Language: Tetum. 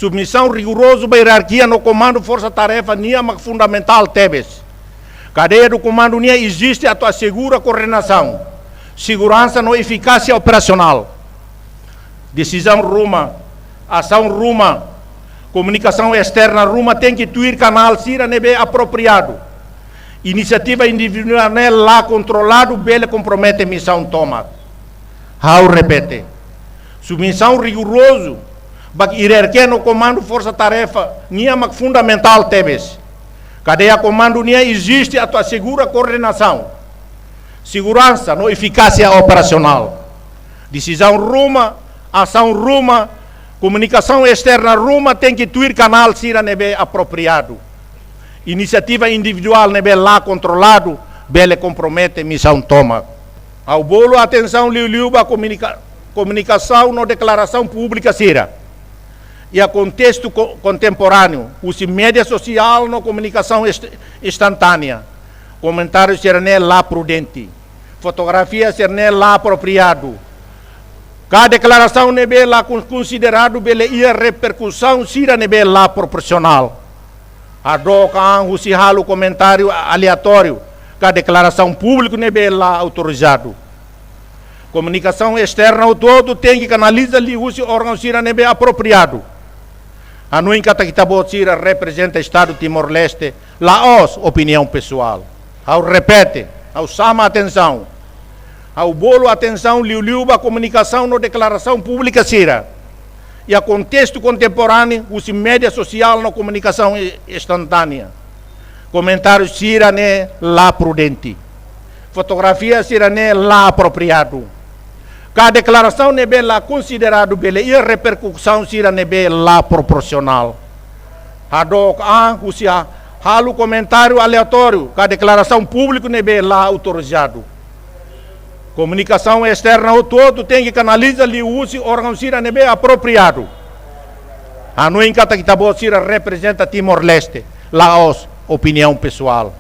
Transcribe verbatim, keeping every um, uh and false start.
Submisaun rigorozu ba ierarkia no komandu forsa-tarefa nian mak fundamentál tebes. Kadeia do komandu nian eziste atu asegura koordenasaun, seguransa no efikásia operasionál. Desizaun ruma, asaun ruma, komunikasaun esterna ruma tenke tuir kanál sira ne'ebé apropriadu. Inisiativa individuál ne'e la kontroladu bele kompromete misaun tomak. Ha'u repete. Submisaun rigorozu ba ierarkia no komandu forsa-tarefa nian mak fundamentál tebes. Kadeia komandu nian eziste atu asegura koordenasaun, seguransa no efikásia operasionál. Desizaun ruma, asaun ruma, komunikasaun esterna ruma tenke tuir kanál sira ne'ebé apropriadu. Inisiativa individuál ne'ebé la kontroladu bele kompromete misaun tomak. Ha'u bolu atensaun liuliu ba komunika-, komunikasaun no deklarasaun públika sira iha kontestu ko-, kontemporáneu, husi média sosiál no komunikasaun inst-, instantánea. Komentáriu sira-ne'e la prudente. Fotografia sira-ne'e la apropriadu. Ka deklarasaun ne'ebé la kon-, konsideradu bele iha reperkusaun sira ne'ebé la proporsionál. Hadook an husi halo komentáriu a-, aleatóriu ka deklarasaun públiku ne'ebé la autorizadu. Komunikasaun esterna hotu-hotu tenke kanaliza liuhusi órgaun sira ne'ebé apropriadu. Hanoin katak ita-boot sira reprezenta Estadu Timor-Leste, la'ós opiniaun pesoál. Ha'u repete, ha'u xama atensaun. Ha'u bolu atensaun liuliu ba komunikasaun no deklarasaun públika sira iha kontestu kontemporáneu, husi média sosiál no komunikasaun i-, instantánea. Komentáriu sira-ne'e la prudente. Fotografia sira-ne'e la apropriadu. Ka deklarasaun ne'ebé la konsideradu bele iha reperkusaun sira ne'ebé la proporsionál. Hadook an husi ha-, halo komentáriu aleatóriu ka deklarasaun públiku ne'ebé la autorizadu. Komunikasaun esterna hotu-hotu tenke kanaliza liuhusi órgaun sira ne'ebé apropriadu. Hanoin katak ita-boot sira reprezenta Timor-Leste, la'ós opiniaun pesoál.